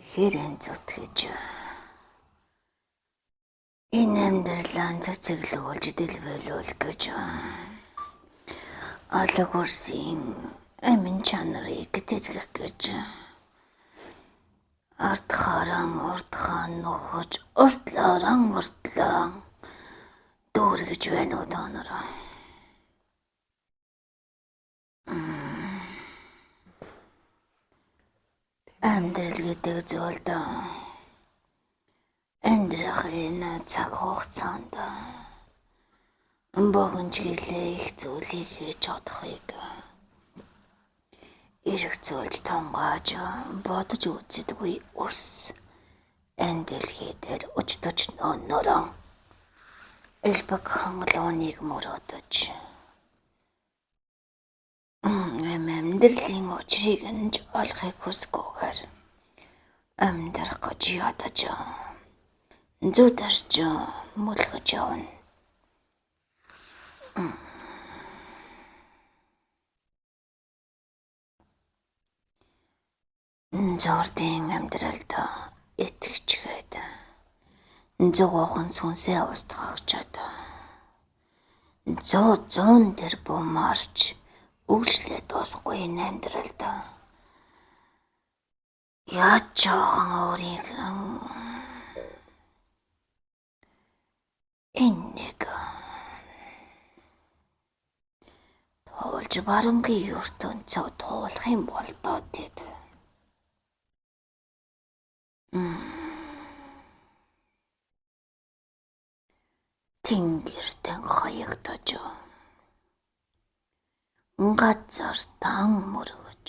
Хэрэн зүтгэж энэ амьдралаа цэцэглүүлж дэлбэлүүл гэж алаг үрсийн амин чанарыг тэтгэх гэж ардхааран урдхаа нөхөж уртлааран уртлаа дүүргэж байна уу та нар? Амьдрал гэдэг зүйлд амьдрах энэ цаг хугацаанд богино чиглэлээ их зүйлийг хийж чадахыг эргцүүлж тунгааж бодож үзэдгүй үрс энэ дэлхий дээр өчтөж нөөнөрөн элбэг хангалууныг мөрөөдөж амьдралын учрыг нь ч олохыг хүсэхгүйгээр амьдрах гэж ядаж зүудэрч мөлхөж явна. Зурдын амьдралд итгэжгээд зугуухан сүнсээ устгагчаад 100 тэрбумаарч үргэлжлээ дуусахгүй энэ амьдралд яаж жоохон өөрийг энэ нэг туулж барангийн ертөнцөө туулах юм бол доо тэд. Тэнгэртэн хаягдаж газартан мөргөж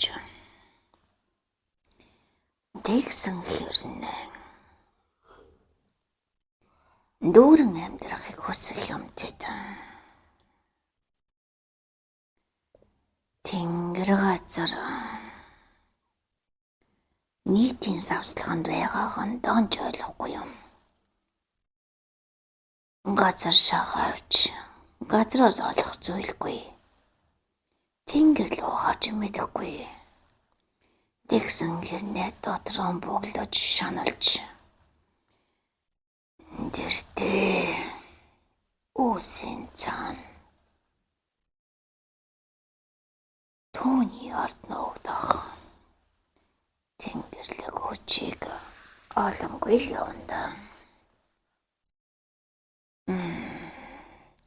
тэгсэн хэрнээ дүүрэн амьдрахыг хүсэх юм тэд. Тэнгэр газар нийтийн савслаганд байгааг нь донж ойлгохгүй юм. Газар шахавч газраас олох зүйлгүй. Тэнгэр рүү харж мэдэхгүй. Тэгсэн хэрнээ дотроо буглаж шаналж дэртээ үүсийн цаана түүний ард нуугдах тэнгэрлэг хүчийг оламгүй л явна да.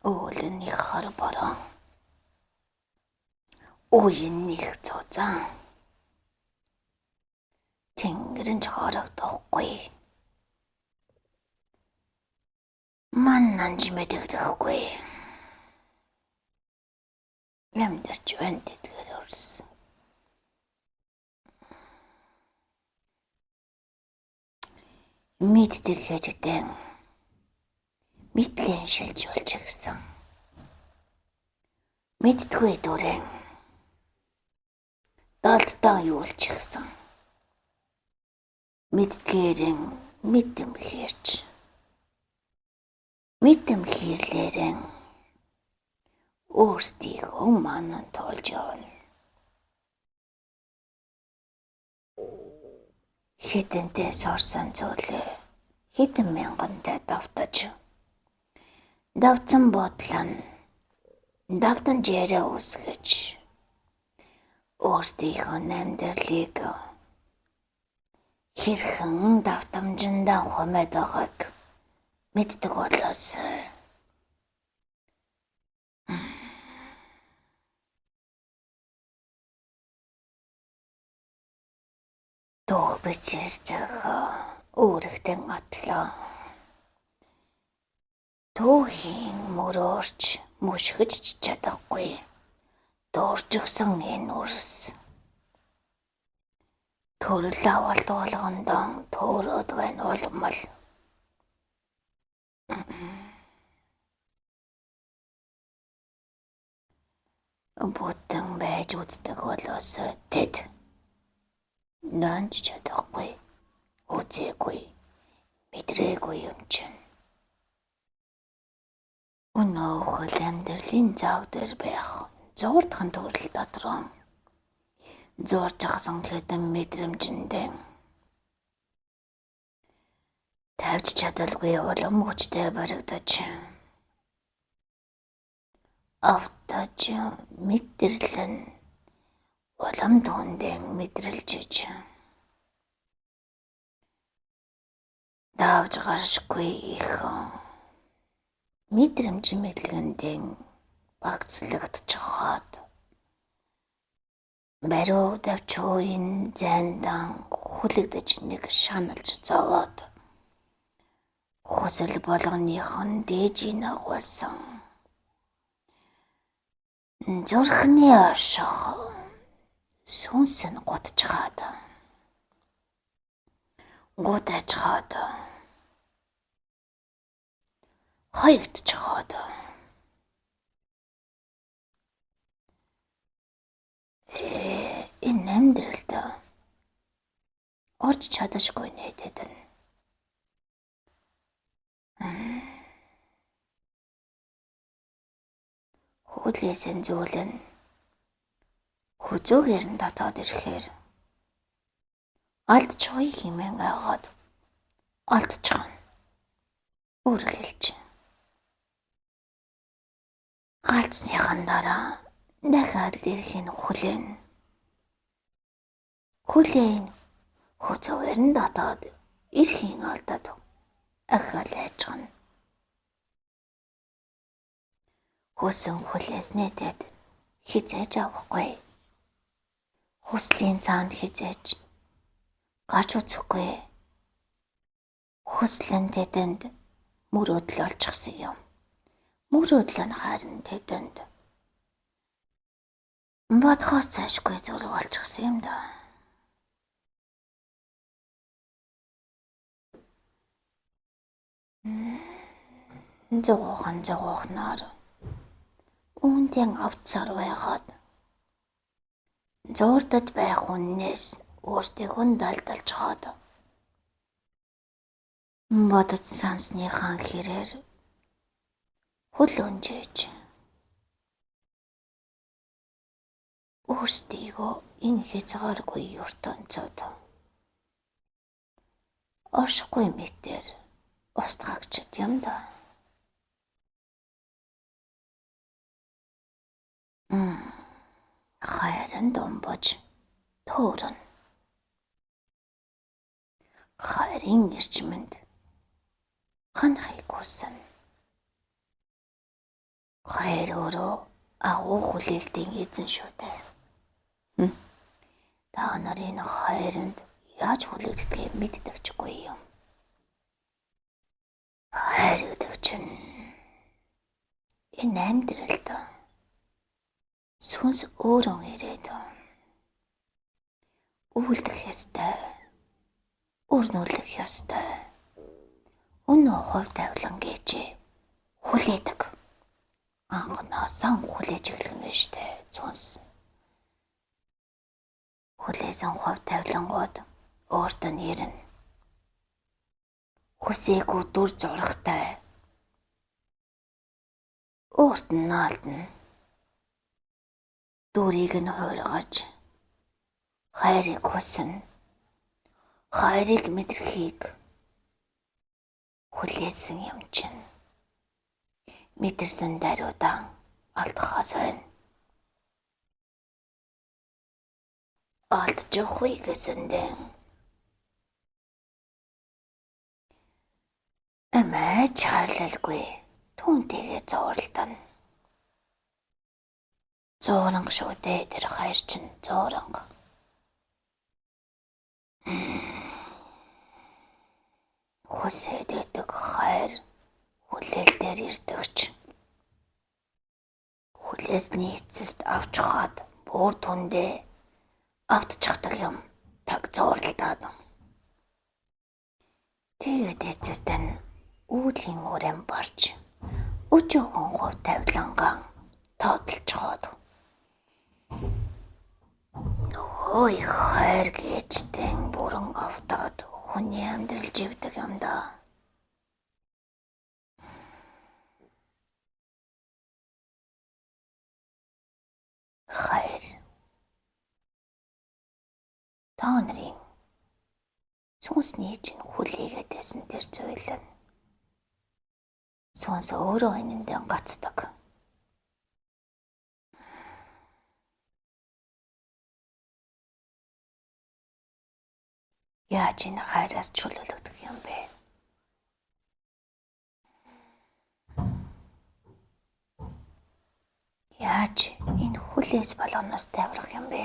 Уул нь их хор борон. Үе нь их цуцаан. Тэнгэр нь ч хорогдохгүй. Ман нанж мэдэгдэхгүй. Амьдарч байна тэдгээр өрсөн. Мэддэг хэддэн мэдлэн шилжүүлж гисэн. Мэддгүй дүрэн далдтан юулж гисэн. Мэддгээрэн мэдэм хэрч. Мэдэм хэрлээрэн өөрсдийнхөө манан туулж явна. Хитэнтэй сурсан зүйлээ хитэн мянгантай давтаж давтсан бодлоо нь давтан жээрээ үсгэж өөрсдийнхөө амьдралыг хэрхэн давтамжиндаа хумаад байгааг мэддэг болоосай. Түүх бичилцэх өөрөгтөн отлоо. Түүхийн мөрөөрч мөшгөж чадахгүй. Дууржигсан энэ үрс. Төрөл авалт болгондоо төөрөөд байна улмал. Бүтэн байж үздэг болоосой тэд нанж чадахгүй, үзээгүй, мэдрээгүй юм чинь. Өнөөхөл амьдралын зоог дээр байх зуурдхан төрөл дотроо зууржахсан хэдэн мэдрэмжэндээ Тавьж чадалгүй улам хүчтэй баригдаж автаж мэдэрлэн улам түндэн мэдрэлжиж давж гаршгүй их мэдрэмж мэдлэгэндэн багцлагдчиход бариу давчуу энэ зайндан хүлэгдэж нэг шаналж зовоод хүсэл болгоных нь дээжийн агуулсан зүрхний орших сүнс нь гутчихад гутаачхад хоёртчиход энэ амьдралд орж чадашгүй нэ тэд нь. Хүлээсэн зүйл нь хүзүүгээр нь дотоод ирэхээр алдчихъя хэмээн айгаад алдчихна. Өөр хэлж. Алдсныхан дараа дахиад ирэхийг хүлээн. Хүлээн хүзүүгээр нь дотоод ирэхийг алдаад ахиад айчихна. Хүсэн хүлээснээ тэд хизээж авахгүй. Хүслийн цаанд хизээж гарч үзэхгүй. Хүсэл нь тэдэнд мөрөөдөл олчихсон юм. Мөрөөдөл нь харин тэдэнд бодхоос цаашгүй зүйл болчихсон юм да. Зугуухан зугуухнаар үүндэн авцаар байгаад зуурдад байх хүннээс өөртөөхөө далдалжхаад бодод сансныхаа хэрээр хөл өнжээж өөрсдийгөө энэ хязгааргүй ертөнцид оршихгүй мэтэр устгагчд юм да. Хайрын домбож төөрөн. Хайрын эрчмэнд ханахыг хүсэн. Хайр өөрөө агуу хүлээлтийн эзэн шүү дээ. Та нарын хайранд яаж хүлээлтдгийг мэддэгчгүй юм. Хайр гэдэг чинь энэ амьдралд сүнс өөрөө ирээд үйлдэх ёстой, өрнүүлэх ёстой. Өнөө хувь тавилан гэж хүлээдэг. Анхнаасаа хүлээж эхлэх нь биш үү сүнс. Хүлээсэн хувь тавилангууд өөртөө нэрнэ. Хүсээгүй дүр зурагтай. Өөрт нь наалдна. Дүрийг нь хуургаж хайрыг хүснэ. Хайрыг мэдрэхийг хүлээсэн юм чинь. Мэдэрсэн даруйдаан алдахаас байна. Алдчихгүй гэсэндээ амиа чарлалгүй түүнтэйгээ зууралдана. Зууранг шүү дээ тэр хайр чинь зууранг. Хүсээд байдаг хайр хүлээлтээр ирдэгч. Хүлээсний эцэст авчхаад бүр түндээ автчихдаг юм таг зууралдаад. Тэгээд эцэст нь үүлийн өрөөм барж өчөөхөн хувь тавилангаан тоодолцоход нөгөө их хайр гэжтэн бүрэн автаад хүний амьдрал живдэг юм да. Хайр та нарын Сүнсний чинь хүлээгээд байсан тэр зүйл нь сүнс өөрөө энэндээ гацдаг. Яаж энэ хайраас чөлөөлөгдөх юм бэ? Яаж энэ хүлээс болгоноос таврах юм бэ?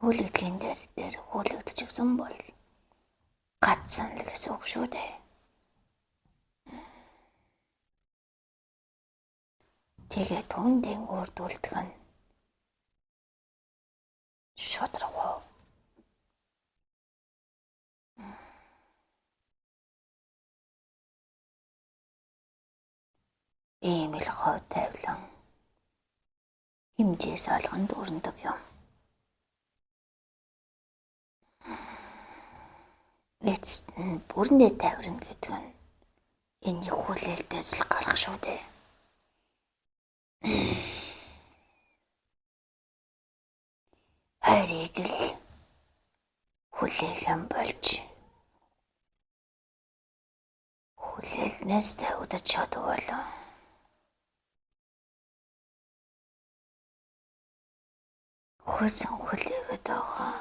Хүлэгдлийн дээр хүлэгдчихсэн бол гацсан л гэсэн үг шүү дээ. Тэгээд түндэн үрдүүлдэг нь шудраг уу? Ийм л хов тавилан хэмжээс олгонд өрнөдөг юм. Эцэст нь бүрнээ тавирна гэдэг нь энэ хүлээлтээс л гарах шүү дээ. Хайрыг л хүлээхэн болж хүлээлнээс тавигдаж чаддаг болон хүсэн хүлээгээд байгаа.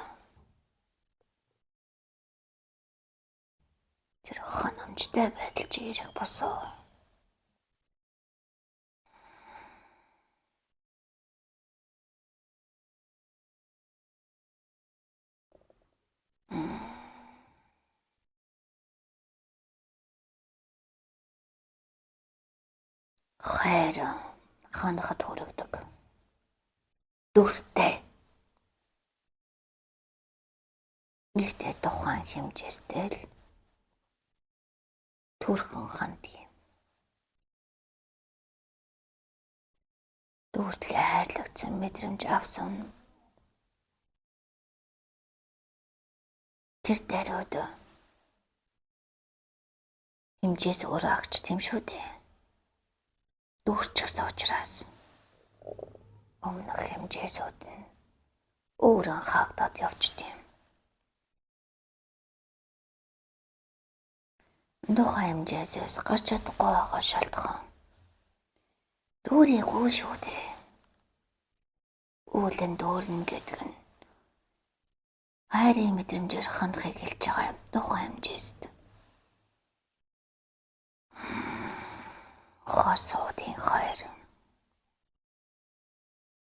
Тэр ханамжтай байдал чи ирэх босоо. Хайр ханахад хүрэгдэг. Дүртэй. Нэгтээ тухайн хэмжээстэй л төрхөн ханддаг юм. Дүүртлээ хайрлагдсан мэдрэмж авсан тэр даруйд хэмжээс өөрөө агч тийм шүү дээ. Дүүрчихсэн учраас өмнөх хэмжээсүүд нь өөрөн хаагдаад явчихдээ. Тухайн хэмжээсээс гарч чадахгүй байгаа шалтгаан дүүрээгүй шүү дээ. Үүлэн дүүрнэ гэдэг нь хайрын мэдрэмжээр хандахыг хэлж байгаа юм тухайн хэмжээст. Хосуудын хайр,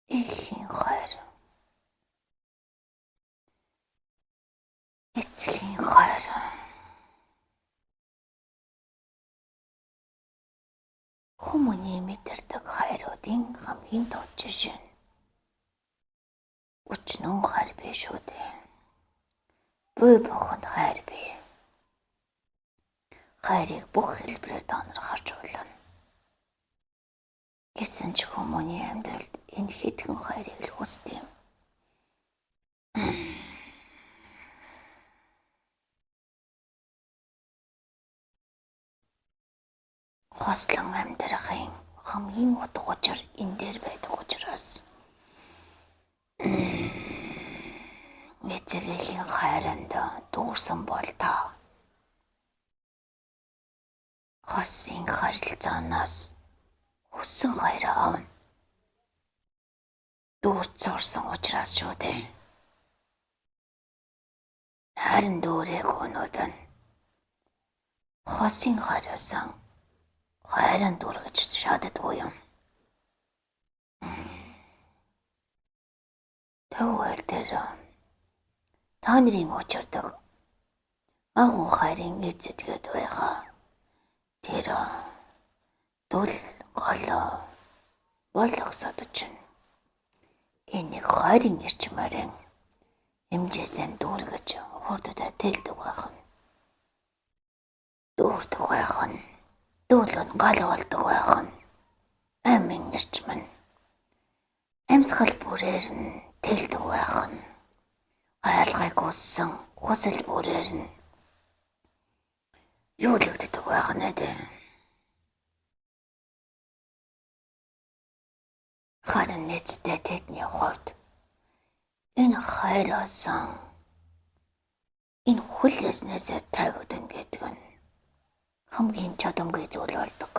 эхийн хайр, эцгийн хайр. Хүмүүний мэдэрдэг хайруудын хамгийн тод жишээ нь өчнөн хайр биш үү дээ. Буй буханд хайр бий. Хайрыг бүх хэлбэрээр та нар харж болно. Гэсэн ч хүмүүний амьдралд энэ хэдхэн хайрыг л хүсдэг юм. Хослон амьдрахын хамгийн утга учир энэ дээр байдаг учраас эцэг эхийн хайранд дүүрсэн бол та хосын харилцаанаас хүссэн хайраа авна. Дүүрч сурсан учраас шүү дээ. Харин дүүрээгүүнүүд нь хосын хайраас хайранд дүүргэж шаарддаггүй юм. Тэгвэл тэр та нарын учирдаг агуу хайрын эзэд гээд байгаа. Тэр дүл гол болгосод чинь энийг хайрын эрчмээрэн хэмжээсэн дүүргэж хурдтай тэлдэг байх нь. Дүүрдэг байх нь. Дүүлэн гал болдог байх нь. Амин эрчим нь. Амьсгал бүрээр нь тэлдэг байх нь. Хайрлахыг хүссэн хүсэл бүрээр нь юулэгддэг байх нь дээ. Харин нийтдээ тэдний хувьд Энэ хайраасан энэ хүлээснээсээ тавигдана гэдэг нь хамгийн чадамгүй зүйл болдог.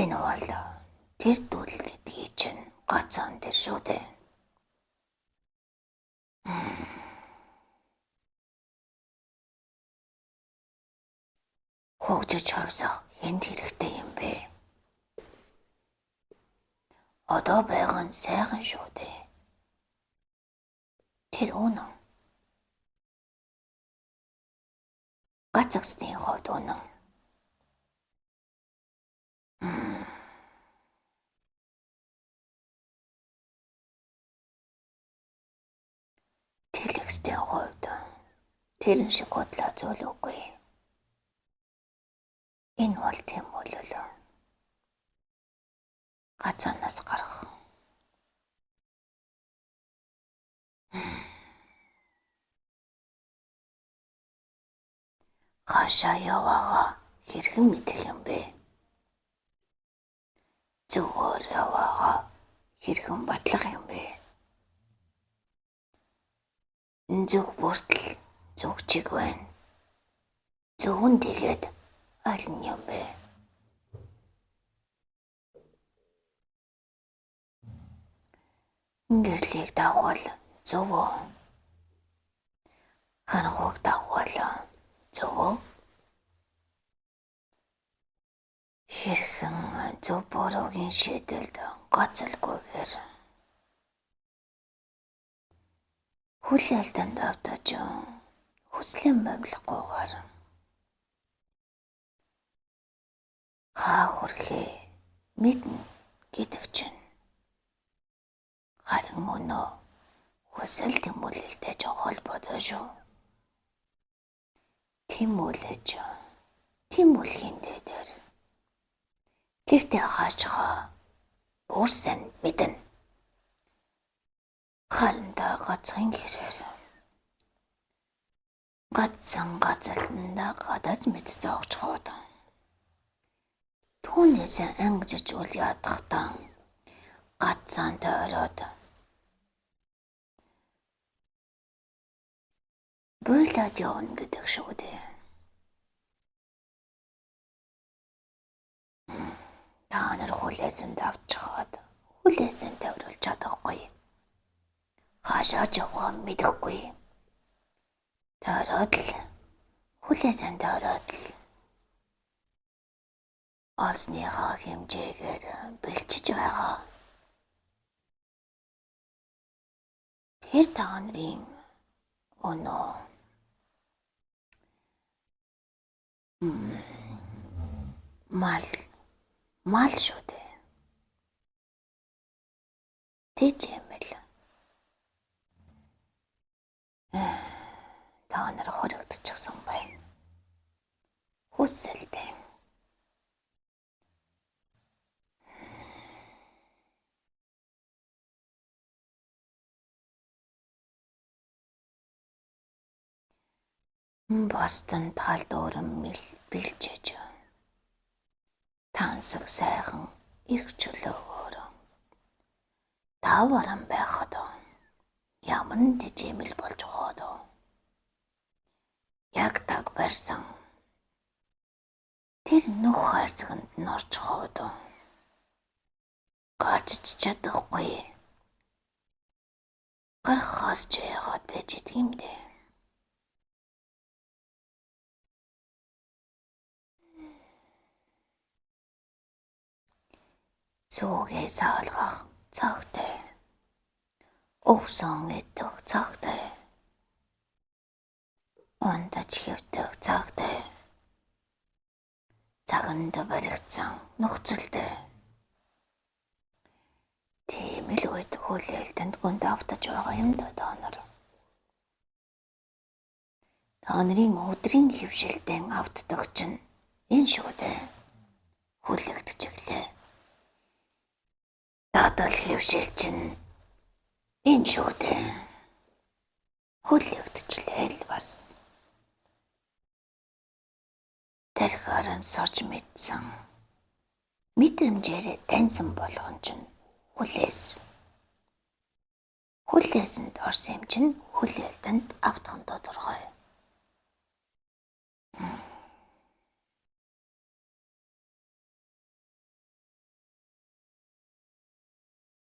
Энэ бол тэр дүл гэдгийг чинь гацаан дээр шүү дээ. Хөгжиж хавсах хэнд хэрэгтэй юм бэ? Одоо байгаа нь сайхан шүү дээ. Тэр үнэн. Гацагсны хувьд үнэн. Тэлэгсдийн хувьд тэрэн шиг худлаа зүйл үгүй. Энэ бол тэмүүлэл. Гацаанаас гарах. Хаашаа яваагаа хэрхэн мэдэх юм бэ? Зөвхөр яваагаа хэрхэн батлах юм бэ? Зүг бүртэл зүг чиг байна. Зөвхөн тэгээд аль нь юм бэ? Гэрлийг дагуул зөв үү? Харанхуйг дагуул зөв үү? Хэрхэн зөв буруугийн шийдэлд гоцолгүйгээр хүлээлтэнд автаж хүслийн бамилгагүйгээр хаа хүрэхээ мэднэ гэдэг чинь харин өнөө хүсэл тэмүүлэлтэй ч холбоотой шүү. Тэмүүлэж тэмүүлэхийн дээр тэртээ хаашгаа бүр сайн мэднэ. Харин та гацхын хэрээр гацсан гацалтандаа гадаад мэд зоогчхоод түүнээс ангижиж үл ядахдаа гацсан тойроод буйлаад явна гэдэг шүү дээ. Та нар хүлээсэнд авчихад хүлээсэн тавируулж чадахгүй. Хаашаа ч явахаа мэдэхгүй. Тойроод л хүлээсэн тойроод л олсныхаа хэмжээгээр бэлчиж байгаа. Тэр та нарын өнөө мал шүү дээ. Тийч юм л. Та нар хоригдчихсан байна. Хүсэлтэй. Бостон талд өрөм бэлчээж тансаг сайхан эрх чөлөөгөөр таваран байхад ямар нь тэжээмэл болж хоод яг таг барьсан тэр нүх хайрцагт нь орж хоод гарч чадахгүй гарахаас ч яагаад байж идэх юм дээ. Сүүгээ саалгах цагтай. Өвсөн идэх цагтай. Унтаж хэвтэх цагтай. Цаганд баригдсан нөхцөлтэй. Тийм л үед хүлээлтэнд гүнд автаж байгаа юм да та нар. Та нарын өдрийн хэвшилтэн автдаг чинь энэ шүү дээ. Хүлээгдчихлээ. Дадал хэвшил чинь энэ шүү дээ. Хүлээгдчихлээ л бас. Тэрхээр нь сорж мэдсэн. Мэдрэмжээрээ таньсан болгон чинь хүлээс. Хүлээсэнд орсон юм чинь хүлээлтэнд автах нь тодорхой.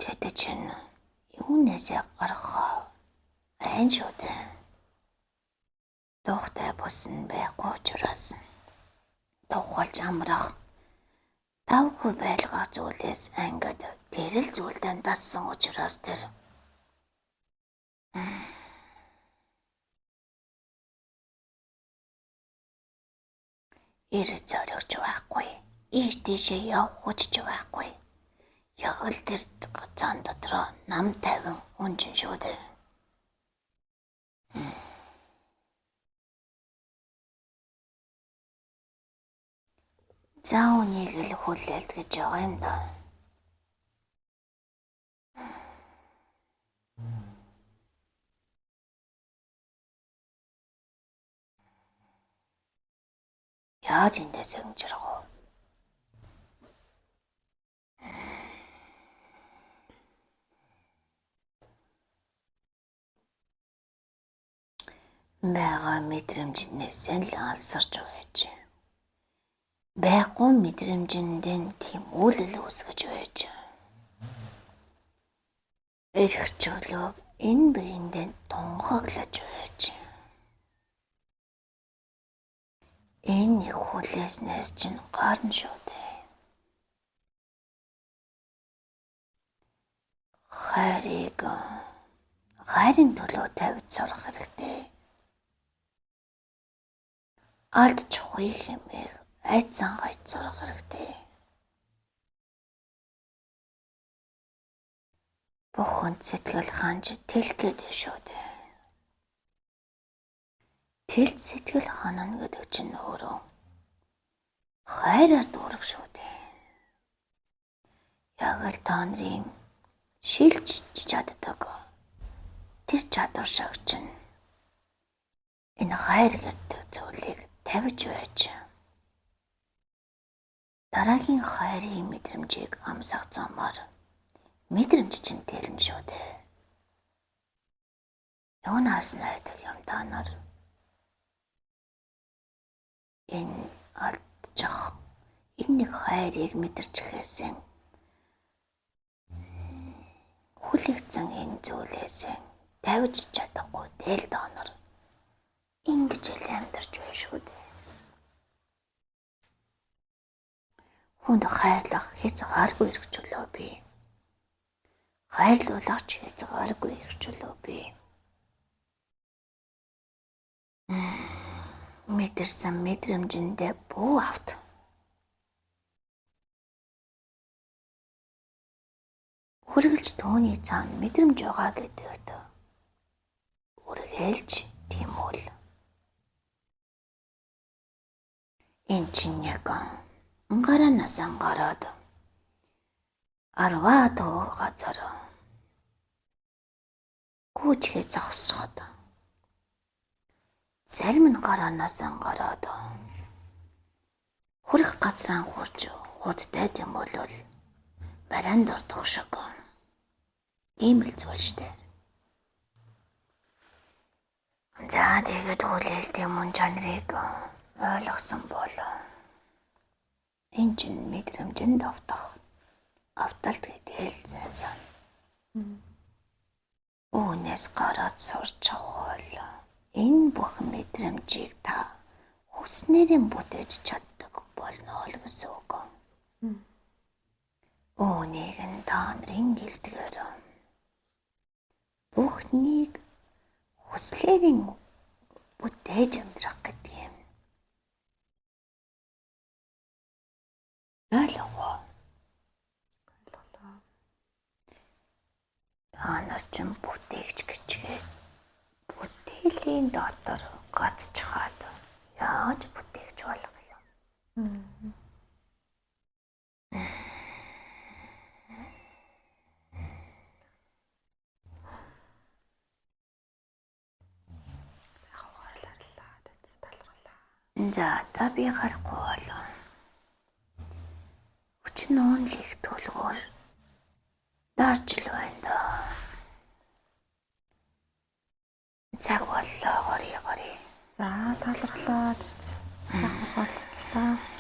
Тэд чинь юунасаа гарах айн шүү дээ. Дуухтай бус нь байхгүй учраас тухалж амрах тавгүй байлгах зүйлээс ангид тэрэл зүйлдээ дассан учраас тэр эр зоригч байхгүй, ийш тийшээ явах хүч байхгүй. Яг л тэр цаан дотроо нам тавин унжин шүү дээ. За үнийг л хүлээлт гэж байгаа юм да. Яаж эндээс амжирх вэ? Байгаа мэдрэмжнээс л алсарч байж. Байхгүй мэдрэмжэндээ тэмүүлэл үүсгэж байж. Эрх чөлөөг энэ биендээ тунхаглаж байж. Энэ их хүлээснээс чинь гарна шүү дээ. Хайрыг хайрын төлөө тавьж сурах хэрэгтэй. Алдчихгүй хэмээх айцсан гаж сурах хэрэгтэй. Бүх хүнд сэтгэл ханж тэлэх гэдэг шүү дээ. Тэлж сэтгэл ханана гэдэг чинь өөрөө хайраар дүүрэх шүү дээ. Яг л та нарын шилж чаддаг тэр чадвар шиг чинь энэ хайр гэдэг зүйлийг тавьж байж дараагийн хайрын мэдрэмжийг амсах замаар мэдрэмж чинь тэлнэ шүү дээ. Юунаас найдаг юм та нар? Энэ алдчих энэ нэг хайрыг мэдэрчгээсэн хүлэгдсэн энэ зүйлээсээ тавьж чадахгүй дээл доонор ингэж л амьдарч байна шүү дээ. Хүнд хайрлах хязгааргүй эрх чөлөө бий. Хайрлуулах ч хязгааргүй эрх чөлөө бий. Мэдэрсэн мэдрэмжэндээ бүү авт. Үргэлж түүний цаана мэдрэмж байгаа гэдэгт үргэлж тэмүүл. Энэ чинь яг ангараанаас ангараад арваа тоо газар гүйчгээ зогсоход зарим нь гараанаас ангараад хүрэх газраа хурж хурдтай юм бол барианд ордог шиг ийм л зүйл штэ. За тэгээд хүлээлтийн мөн чанарыг ойлгосон бол энэ чинь мэдрэмжинд автах авталт гэдэг л сайн сан. Үүнээс гараад сурч авах энэ бүх мэдрэмжийг та хүснээрээ бүтээж чаддаг болно л гэсэн үг. Үүнийг нь та нарын гэлдгээр бүхнийг хүслээрийн бүтээж амьдрах гэдэг юм. Ойлгов уу? Ойлголоо. Та нар чинь бүтээгч гэчгээд бүтээлийн дотор гацчихад яаж бүтээгч болох юм? За та би гарахгүй болоо. Өчнөөн л их түлгүүр дарж л байна даа. Цаг боллоо, горьё горьё. За, талархлаа. Сайхан боллоо.